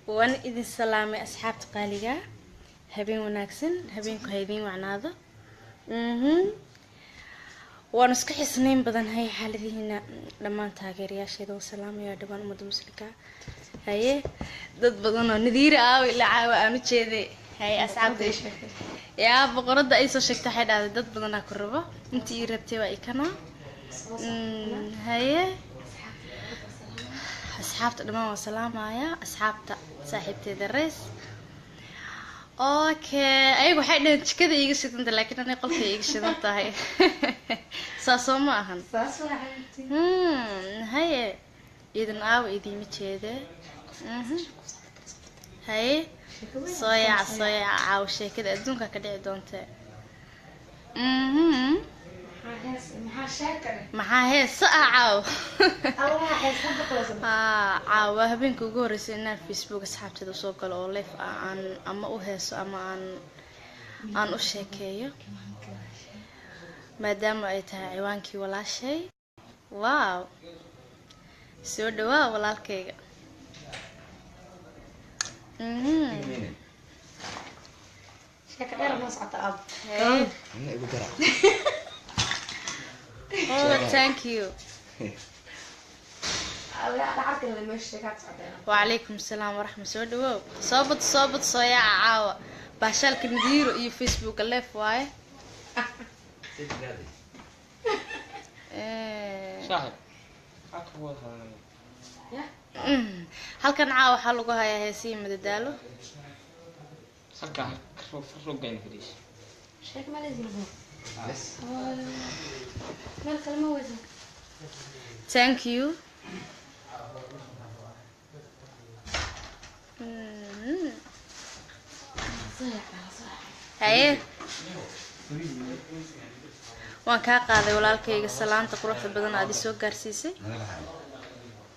Waan idin salaamay asxaabta qaaliga. Habeen wanaagsan, habeenku ha idiin wacnaado. Waan isku xisnayn badanhay xaaladihiina dhammaan taageerayaasheeda oo salaamaya dhawaan ummadda muslimka. Haye, dad badan oo Nadiira aaw ilaa caawa aan u jeeday. Haye asxaabta, yaa boqoradda ay soo sheegtay, waxay dhahday dad badanaa ku rabo, intii ii rabtay waa ikana. Haye asxaabta dhammaan waa salaamaya, asxaabta saaxiibteeda rees. Okay, ayagu waxay dhaheen jikada iiga shidanta, laakiin aniga qolka iiga shidan tahay, saas soo ma ahan? Haye idin aawa idiima jeede. Haye, soo yaaca, soo yaaca, caawa sheekada adduunka ka dhici doonta. Maxaa heesa ah caaw? Caawa habeenka ugu horreysay inaan Facebook asxaabteeda usoo galo oo live ah, aan ama u heeso ama aan u sheekeeyo, maadaama ay tahay ciwaankii walaashay. Wow, soo dhawaa walaalkayga. Sheeka dheer noo socota aab. Hey. Ina igu dara. Oh, thank you. Lacagta meesha sheekaad socota. Wacalaykum salaam waraxma. Soo dhawow, soo bad, soo bad, soo yaaca. Caawa baashaalka Nadiiro iyo Facebooka live waaye. Saaxib, halka wada hadalnay. Halkan caawa waxaa lagu hayaa heesihii madadaalo. Halka rogayna fadhiis. Sheeka ma leedin? Bes. Meel kale ma weysan. Thank you. Haye, waan kaa qaaday walaalkayga salaanta quruxda badan aad i soo gaarsiisay. Naga baxay.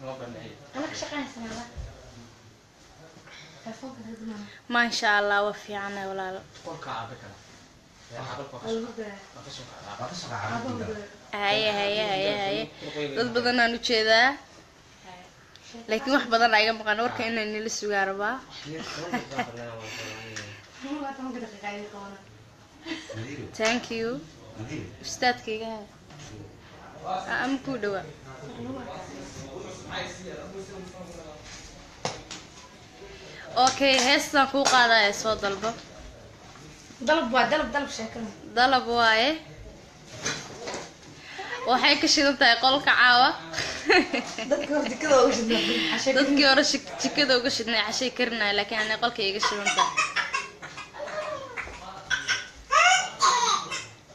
Noo baneeyay. Ana ka shaqaynaysanaa telefoonka hadda. Maasha Allah, waa fiicanahay walaalo. Qolka aabe kale. Qolka waa ka soo kacdaa. Waa ka soo kacaa. Haye haye haye haye, dad badan aan ujeedaa, laakiin wax badan aa iga maqan warka inaan nila sugaa rabaa. 10 daqiiqa ay qabana. Nadiiro. Thank you. Nadiiro. Ustaadkayga ama kuu dhawaa. Okay, heestaan kuu qaadaya, soo dalbo. Dalab waa dalab, dalab sheekada. Dalab waaye, waxay ka shidan tahay qolka caawa. Dadka hor jikada uga shidnaa. Dadkii hore jikada uga shidnay cashay karinaya, laakiin anay qolka iga shidan tahay.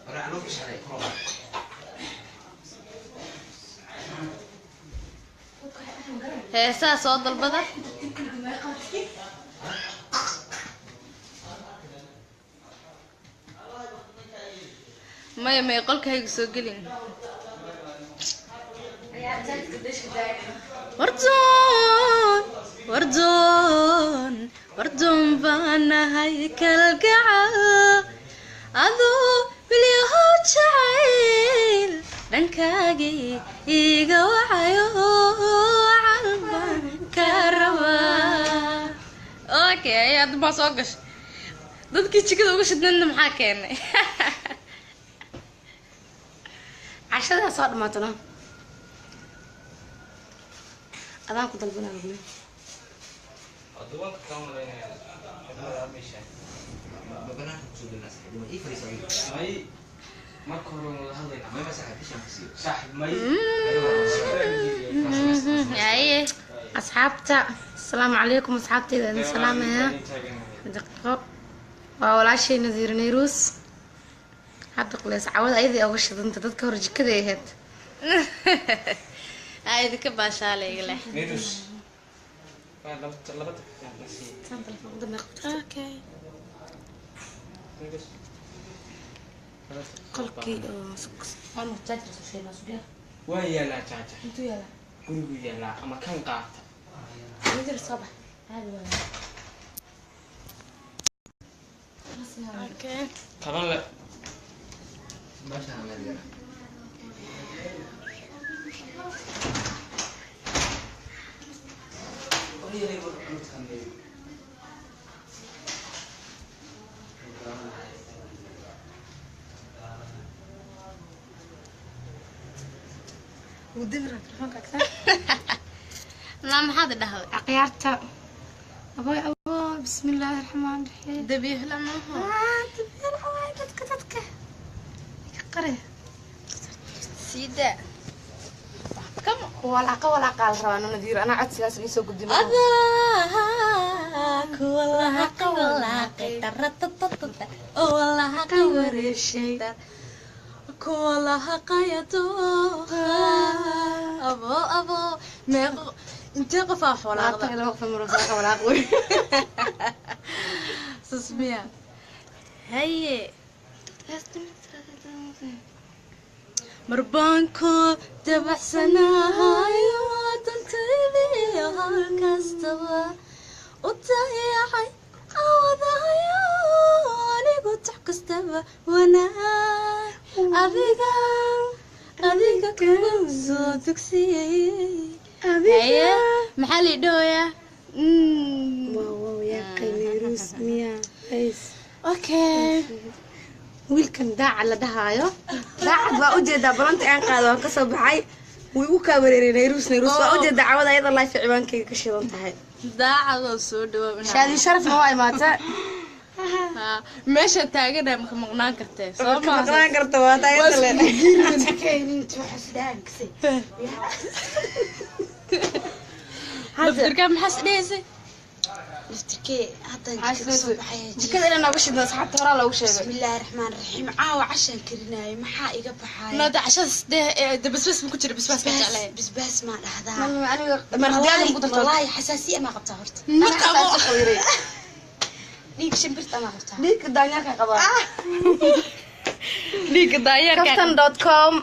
Hore anuu ku shaqay koro. Heesaha soo dalbada. Maya maya, qolka haygu soo gelin. Wardoon, wardoon, wardoon baanahay, kalgacal aduu bilyahow jacayl dhankaagii iiga wacayo, calbaan ka rabaa. Okay, hadda maa soo gashay dadkii jikada uga shidnayna, maxaa keenay? Cashadaa soo dhamaatano, adaan ku dalbanaa lagule. Aduwanka kaan malaynaya. Meesha. Ma banaanka kusoo gelinaa saaxiib? Ma ii fadhiisa adiga? May, marka hore waan wada hadlaynaa. Ma saaxiib bishaan ku siiyo. Saaxib, may. Haye. Asxaabta, asalaamu calaykum asxaabtayda, idin salaamaya. Daqiiqo, waa walaashay Nadiir Nayruus. Hadda quleys cawada ayadii uga shidanta, dadka hor jikada ahayd. Aa idinka baashaala iga leh. Nirus. Waa laba daqiiqa la siiyay. Tan telefoon u dambe qabto. Okay. Nirus. Laba daqiiqo. Qolkii oo jaajar soo sheegnaa sugaa. Waa yaalaa jaajar. Intuu yaalaa? Gurigu yaalaa ama kan qaata. Nadiir, soo bax, caadi waa. Okay. Taban le. Meeshaan meel yara. ودمرة تلفونك أكثر. لا ما حد dhahday. Akhyaarta. Aboy aboy, bismillaahi raxmaani raxiim. Dabiix lama aha. Ah, dabiix waay dadka. Iga qari. Sida. Come Walaaqa walaaqa la rabaa Nadiir, anaa codsigaas ii soo gudbin. Adaa kuwalaaqa walaaqay taratatata walaaqa wareeshay kuwalaaqaya dooqa abo abo meeqo intee qof aa Walaaqda xoolaaqda laba qof mar walaaq wey. Susmiya haye marbaanku dabacsanahayo dantaydii hal kastaba u dayacay awadayo anigu tax kastaba wanaag adiga adiga kugu soo dugsiyey. Haye maxaa la idhahoyaa? Wow, yaa qayliruus miya. Hays. Okay. Wiilkan daacad la dhahaayo, daacad waa ujeedaa balanta aan qaado waan kasoo baxay, wuu igu kaa wareeray. Nayruus, Nayruus waa ujeedaa cawada ayada life ciwaankayga ka shidan tahay. Daacadoo soo dhawow. Shaadi sharafna waa imaata. Meesha taagana maka maqnaan kartee soo ka maqnaan karta waa taaganta le. Laftirkaa maxaa is dhehaysay? Laftirkee hadda jikada kasoo baxaya. Jikada inaan nooga shidno asxaabta horaa loogu sheegay. Bismillaahi raxmaani raxiim. Caawa cashaan karinaayo, maxaa iga baxaaya? Naada cashada isdheh de basbaas ma ku jira? Basbaas ka jeclahay. Basbaas maa dhahdaa? Aniga marqdiyaada ku darto. Wallaahi xasaasiya maa qabtaa horta? Ma qabo. Dhiig shimbirta maa qabtaa? Dhiigka daanyeerka qabaa. Dhiigga daanyeerka. Kaftan.com.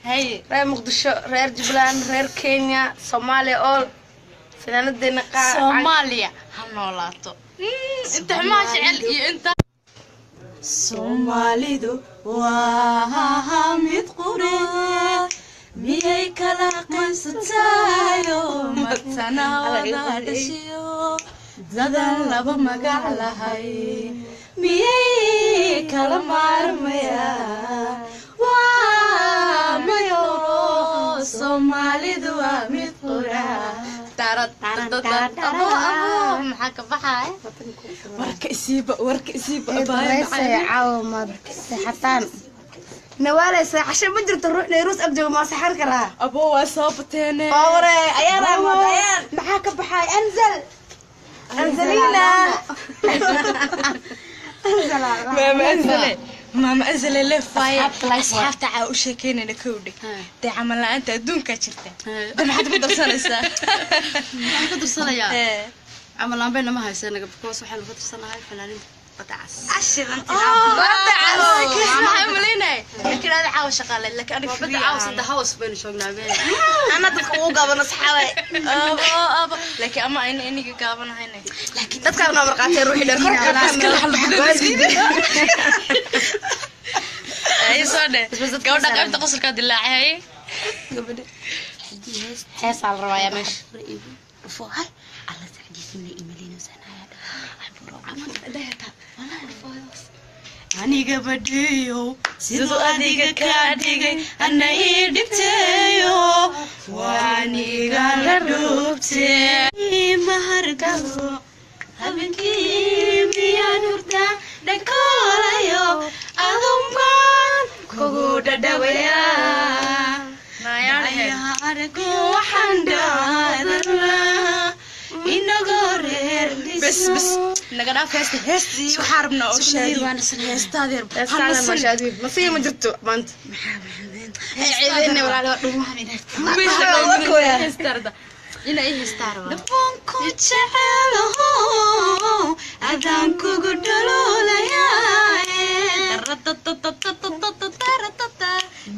Haye. Reer Muqdisho, reer Jubbaland, reer Kenya, Soomaaliya, all finaanadeena qaar. Soomaaliya ha noolaato. Inta xumaha jecel iyo inta Soomaalidu waa mid qura, miyay kala qaybsatayo matana wada dhashiyo dadan laba magac lahay miyay kala maarmayaan? Waa mid quro, Soomaalidu waa mid qura. Abo abo maxaa ka baxaya? Warka isiiba, warka isiiba. Caawa maad seexataan? Nawaale seexasho ma jirto, ruux Nayruus ag jooga maa seexan karaa? Abo waa soo bateene. Oore ayaan ayaan maxaa ka baxay? Anzal anzalina. Maama anzale, maama anzale leefaaye. Asxaabta caa u sheekeynayna kowdhe dee camal la-aanta adduunkaa jirta de maxaad ku darsanaysaa? Waxaan ku darsanayaa camal aan bayna ma haysanaga because waxaanu ka darsanahay fanaaniinta badda cas. Waxaan umaleynaya laakiin ada caawa shaqaale, laakiin aniga Waa badda free caws ahaan. Hadda house baynu joognaa bee. Ana dadka ugu gaaban asxaabe. Abo abo laakiin ama ayna iniga gaabanahayne. Dadkaan noo marqaatay ruuxii dheer Haye soo dheh gabadha qaybta qosolkaa dilaacay haye. Heesaa la rabaa yaa meesha. Dhufo hay alla sacdiisina imalinaysanaya. Aniga badhiyo siduu adiga kaa dhigay ana ii dhibteeyo waaniga la dhuubtee mahargabo habeenkii miyaan hurdaa dhankoolayo adunbaan kugu dhadhawayaa aragu waxaan dhaadanaa inagoo reer. Bes bes, naga dhaaf heesta. Heestii waxaa rabnaa oo shaadi heestaadeer. Masiir ma jirto maanta. Ceebeyne walaal waa dhumahan. Dhafoonku jecelaho adaan kugu dhaloolayaa,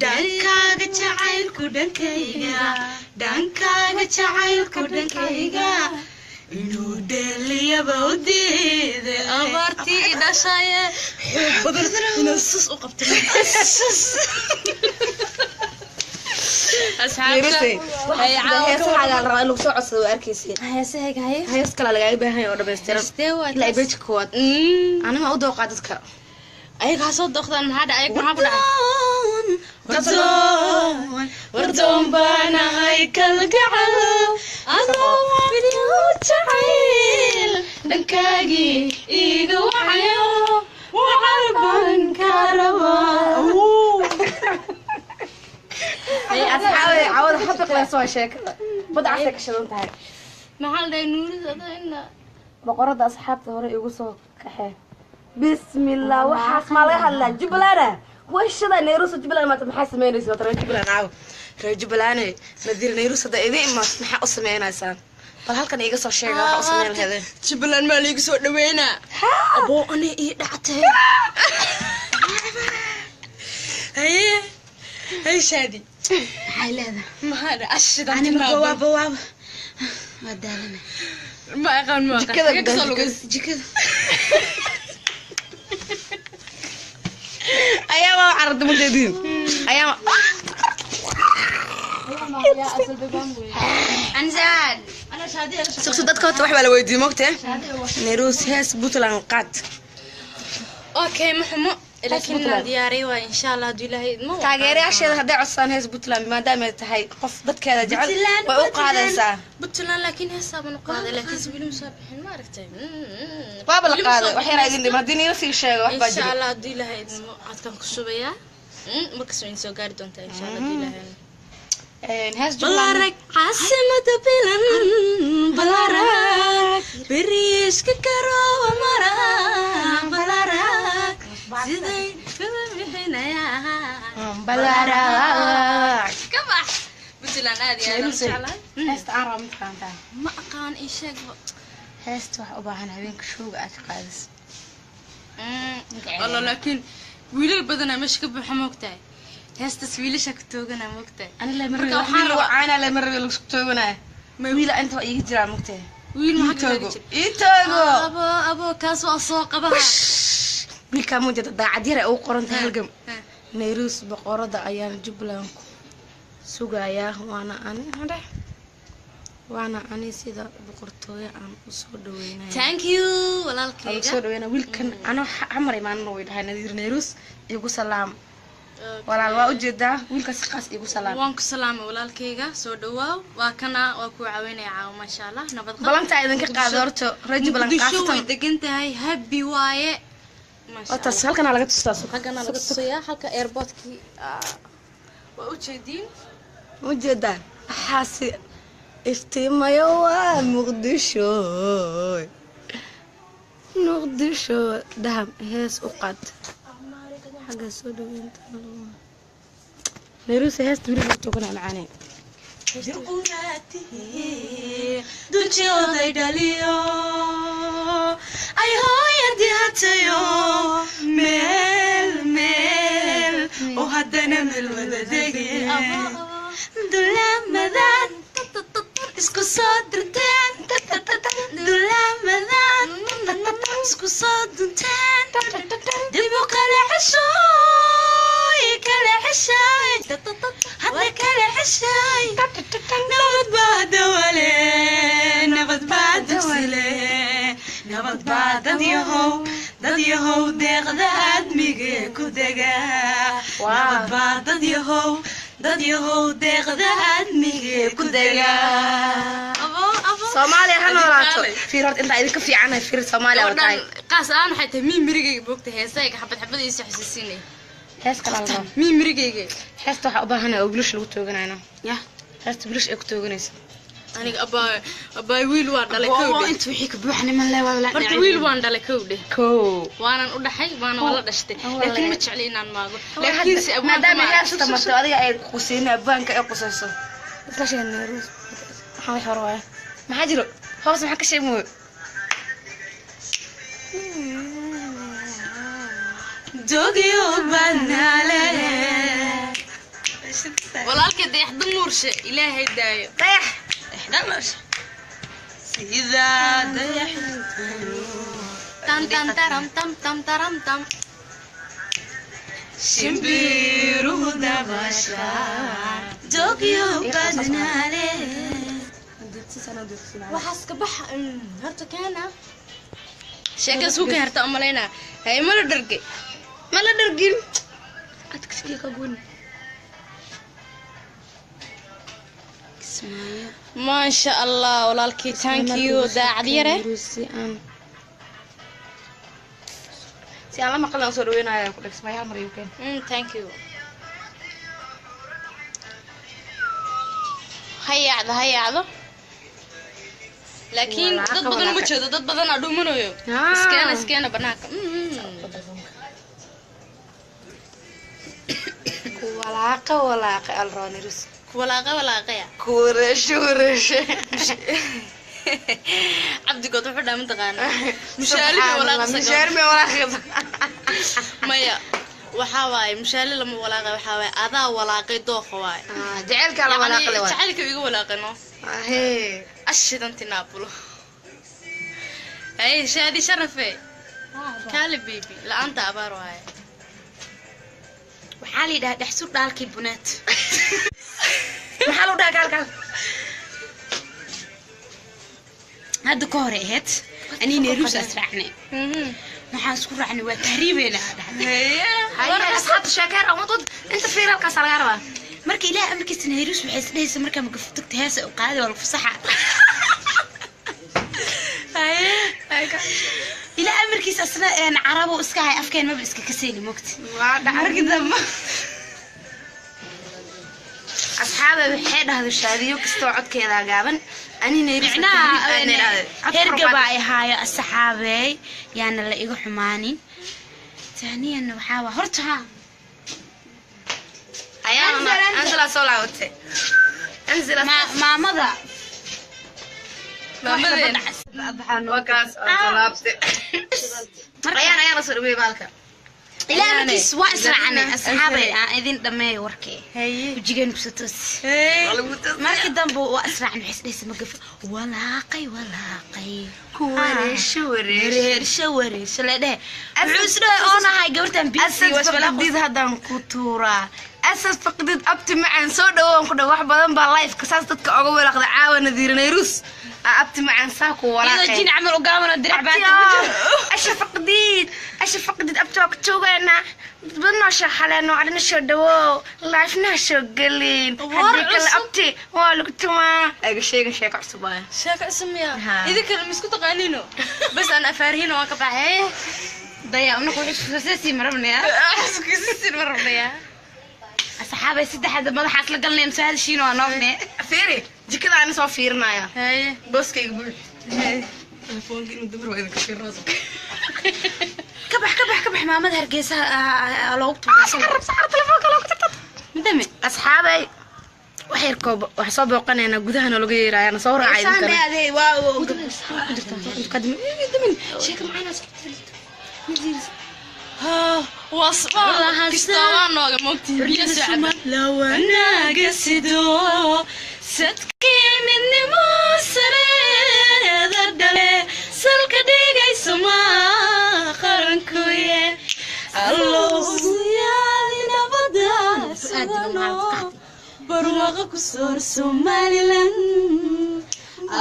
dhankaaga jacaylku dhankayga, dhankaaga jacaylku dhankayga inuu dheeliyaba u diiday. Abaartii i dhashaye xoog badan inuu sus u qabto. Asxaabta. Heesaha la rabaa in lagu soo codsado waa arkaysiin. Heesahayga haye. Hees kale lagaaga baahan yahay oo dhammaystiran. Sidee waa? Ilaa page koowaad. Anima u dooqaa dadka. Ayaga ha soo dooqdaan, maxaa dhacay? Ayaga maxaa ku dhacay? Wardoon, wardoon baanahay kalgacal, adoo fidyo jacayl, dhankaagii iiga wacayo, wacal baan kaa rabaa. Asxaabe, cawada xafiqlees waa sheekada. Badda casay ka shidan tahay. Maxaa la dhahay nuurida adoo ina Boqorada asxaabta hore igu soo kaxee. Bismillah, waxaas maa laga hadlaa? Jubbaland washada Nairobi, Jubbaland maanta maxaa sameynaysa? Reer Jubbaland caawa, reer Jubbaland, Nadiir Nairobi hadda idin imaat, maxaa u sameynaysaan? Bal halkan iiga soo sheega waxa u sameyn lahaydeen. Jubbaland maa liigu soo dhaweynaa? Aboo, ani ii dhactay. Haye haye, Shaadi. Maxay leedahay? Maxaa dhaca ashida? Ani marka waaba waa daalana. Ma aqaan, ma aqaan. Jikada Xagee kasoo gudaha. lugays? Jikada. Ayaa waa carabta mujeediin ayaa. Anzaan. Suqsu dadka horta wax baa la weydiiyey, moogtee Nairobi hees Puntland qaad. Okay, ma xumo, laakiin Puntland. inaan diyaariyo waa insha Allah hadduu Ilaahay idmo. Taageerayaasheeda hadday codsadaan hees Puntland, maadaama ay tahay qof dadkeeda jecel, way u qaadaysaa. Puntland, laakiin heesaaban u qaaday, laakiin weli ma soo bixin, ma aragtay? Waaba la Weli ma soo qaaday, wax yaraa bixin. Idin dhim haddii niila sii sheego wax baa Insha jira. Allah hadduu Ilaahay idmo, codkan ku shubayaa. Markas way soo gaari doontaa insha Allah hadduu Ilaahay idmo. Hees Jubbaland. Balarag caasimada bilan, balarag beriiska garooba mara, balarag siday uga bixinayaan. Balarag. Ka bax Puntland, aad iyo aad aan u jeclahay. Heesta aan rabo ma taqaantaa? Ma aqaan, ii sheegba. Heesta waxa u baahan habeenka showga aad ka qaadis. Wallah, laakiin wiilal badanaa meesha ka buuxa, moogtahay? Heestaas wiilasha ku tooganaa, moogtahay? Ani lama Marka rabi waxaan wiil lagu rabaa- caanaa, lama rabi lagu tooganaa. Wiila inta waa iiga jiraa, moogtahay? Wiil Ii maxaa ka toogo. jira? Ii toogo. Abo abo, kaas waa soo qabaha. Wiilkaa mujeeda daacad yar ay ugu qoran tahay halgam. Ha. Nairobi boqorada ayaan Jubbaland ku sugayaa, waana ani hadhe, waana ani sida boqortooyo aan u soo dhaweynaya. Thank you. Waa lagu Walaalkayga. soo dhaweynaa wiilkan anoo camar imaanana way dhahay Nadiir Nairobi igu salaam. Walaal, waa ujeedaa wiilkaas, qaas igu salaam. Waan ku salaamay walaalkayga, soo dhawaaw. Waa kana, waa kuu caawinaya caawa, maasha Allah, nabad qab. Balantaa idinka qaado horta reer Jubbaland. Muqdisho way qaasatan degan tahay, happy waaye, maasha hortaas Allah. halkanaa laga tustaa suq. Halkana laga tusayaa, halka airportkii waa ujeediin. Ujeedaan waxaasi iftiimayo waa Muqdisho, Muqdisho daham. Hees u qaad xagga soo dhaweynta. Nairobi heesta weli lagu tooganaa macaanee. Dujooday dhaliyo ay hooyadii hatayo, meel meel oo haddana meel wada degeen, dulaamadan isku soo dirteen, dulaamadan isku soo dunteen, dib u kala ceshoy, kala ceshay, hadda kala ceshay. Nabad baa dawale, nabad baa dugsile, nabad baa dad yahow, dad yahow deeqda aadmige ku dega. Nabad baa dad yahow, dad yahow deeqda aadmige ku dega. Abo abo. Soomaaliya ha noolaato. Fiir horta intaa idinka fiicanahay, fiir Soomaaliya war tahay. Gabadhan qaas aan waxay tahay mii mirigayga boogta, heesayga xabad xabad iisoo xasuusinay. Hees kale la rabaa. Mii mirigayga. Heesta waxaa u baahanahay oo wiilasha lagu tooganayna. Yah. Heesta wiilasha ay ku tooganaysa. Aniga abaa abaa, wiil waan dhalay Oo kowdhe. inta wixii ka buuxa niman le waa Horta wiil waan dhalay kowdhe. Koo. Waanan u dhaxay, waana wala dhashtay, laakiin ma jecli inaan maago, laakiin si abwaanka maadaama ma heesta martay adiga ay quseyna abwaanka ay qusayso. Isla sheeg Nairobi maxaa wax hore waaya? Maxaa jiro hoos? Maxaa ka sheeg mooyo? Dogyo banaale. Walaalkay dayaxda nuurshe, Ilaahay daayo. Dayax. Sida dayax. Tam tam taram tam tam taram tam. Shimbiruhu dabaashaan. Tokyo badnaale. Waxaas ka bax horta keena sheeka suuka herta u malaynaa. Hay, ma la dhargay? Ma la dhargin. Adkiskii ka gooni. Kismaayo. Maasha Allah, walaalkii, thank you, daacad yare. Si aan Si aan la maqlan soo dhaweynaya ku dhagsmaya hal mar igu keen. Thank you. Ha yaacdo, ha yaacdo, laakiin dad badan uma jeedo, dad badan aa dhuumanayo. Iskeena, iskeena banaanka. Ku walaaqa walaaqa alroonirus. Walaaqa walaaqaya. Ku wareeshe wareeshe. Cabdigood wuxuu dhaa mataqaana mushaali bay walaaqsa. Mushaari bay walaaqaysa. Maya, waxaa waaye mushaali lama walaaqay, waxaa waaye adaa walaaqay dooqa waaye. Jaceylkaa la walaaqle waay. Jacaylka iga walaaqay no. Ahee. Ashidanti naabulo. Hay, Shaadi sharafe, kaali baby, la-aanta abaar waaye. Waxaa la yidhahaa dhexsur dhaalkii buneed. Maxaa lagu dhahaa kaalkaal? Hadda ka hore ahayd anii Nairobi is raacnay. Waxaan isku raacnay waa tahriibeena dhahday. Haye asxaabta, sheekeer umad inta fiir halkaas laga rabaa. Marka Ilaah amarkiisa Nairobi waxay isdhehaysa markaa magafu tagta heesa u qaadi waa lagu fasaxa. Ilaah amarkiisa asna een carabo iska hay, afkeen maba iska kasayni mogta. Waa dhaca. Markii dambe Asxaaba waxay dhahday Shaadiyo kastoo codkeeda gaaban ani Nairobi. Micnaha hergaba ay haayo asxaabey, yaana la iga xumaanin. Taaniyan waxaa waa horta ha. Ayaan Angela soo laabatay. Angela. Maamada. Maamadeena. Waa kaas oo soo laabtay. Ayaan ayaan soo dhaweeyay baalka. Ilaa markiis waa israacnay asxaabey, aan idin dhameeyo warkee. Wejigeen kusoo. Markii dambe waa israacnay, waxay isdhehaysa magafo walaaqay walaaqay. Ku wareesho wareesho. Wareersho wareersho la dhehe. Wuxuu isdhahay oonahay gabartan bisi. Asad faqdid haddaan ku tuuraa. Asad faqdid, abti macaan, soo dhawaan ku dhaw. Wax badan baa life-ka saas dadka oga walaaqda caawa. Nadiir Nayrus abti macaan saa ku iyadoo walaaqay. Jin camal u gaabano dirac baata ku jiro. Asha faqdid, asha faqdid, abti waa ku joogaynaa. Dad badan oo shaaxaleeno adhina soo dhawow, life-na ha soo gelin. War haddii kale cusub. Abti waa lagu tumaa. Aga sheega sheeko cusub waaya. Sheeko cusub miya? Ha. Idinkana ma isku taqaaniino? Bas aan afaarihiin waan ka baxay. Daya unaku xusuusasii marabnaya. Iskusisin ma rabnaya. Asxaabay, saddexda madaxaas la galnay mise hadashiin waa noofne. Fiiri, jikada aan soo fiirinaya. Haye. Booskayga buux. Telefoonka inuu dumar waa idinka fiirinaa. Kabax kabax kabax, maamada Hargeysa loogu tuuray. Telefoonka loogu tirtad. Midame. Asxaabay, wax yar koob wax soo booqanaynaa, gudahana laga yeeraayana soo raacay idinkana. Sheeka macaan Waa kistaa waa nooga moogtihi biyo soo caba. Lawanaga sido sadkii midnimo sareeda dhale salka dhigayso ma qarankuye allow siyaadi nabada sugano barwaaqo ku soor Somaliland,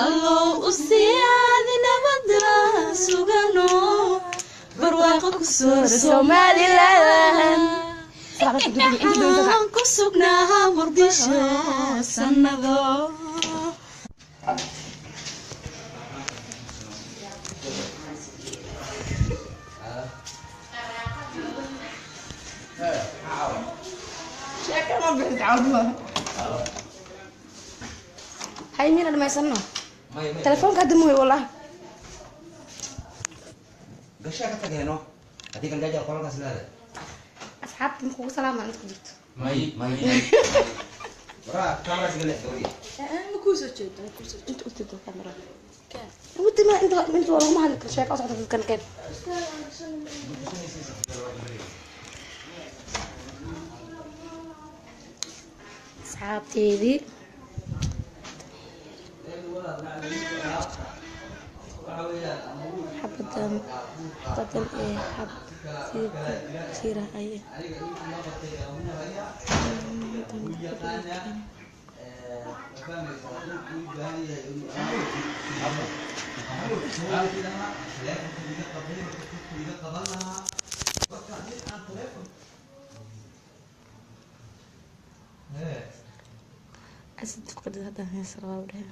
allow u siyaadi nabada sugano barwaaqo ku soor Somaliland. Waxaan ku sugnaa Muqdisho sanado. Sheeka ma bixis cawdma. Hay, miina dhamaysano? Maya maya. Telefoonka hadda muhiim wallah. Gashaa ka tageeno haddii kan gaaja qolalkaas leedahay. Asxaabta ma kugu salaama inta ku jirto? May may, waraa kaamaraas iga leex gabadhii. Ma kuusoo jeedo, ma kuusoo jeedo. Inta u jeedo kamarada ودي ما انت انت والله ما هذيك الشيء قصعد كان كيف. Asxaabteedii, Waxa badan ee xabsiga ku jira ayaa gabadha ii keenay. Asad fadhida haddaan hees rabaa u dhahay.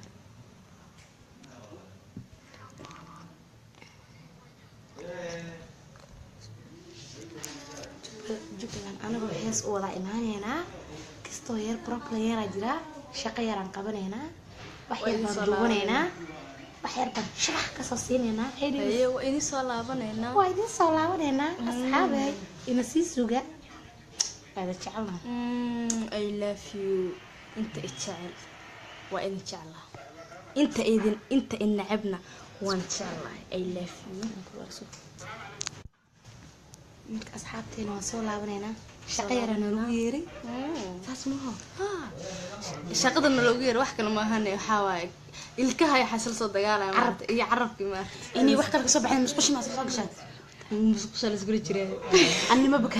Jubbaland anagoo hees u wada imaaneynaa, kastoo yar problem yaraa jiraa, shaqo yaraan qabanaynaa, wax yar baan duubanaynaa, wax yar baan shabax kasoo siinaynaa. Haye, waa idin soo laabanaynaa. Waa idin soo laabanaynaa asxaabay, ina sii suga, waada jecelnahay. I love you. Inta i jecel waa idin jeclaa, inta idin inta i necebna waan jeclahay. I love you. Marka asxaabteena waan soo laabanaynaa, shaqo yaraa noogu yeeray, saas maaha? Shaqadana loogu yeero wax kale maahane, waxaa waaye ilkaha iyo xasil soo dagaalaya maaragta, iyo carabkii maaragta. Inay wax kale kasoo baxeen, musqusha maa soo gashaan? Musqusha la isgula jiraa. Anima.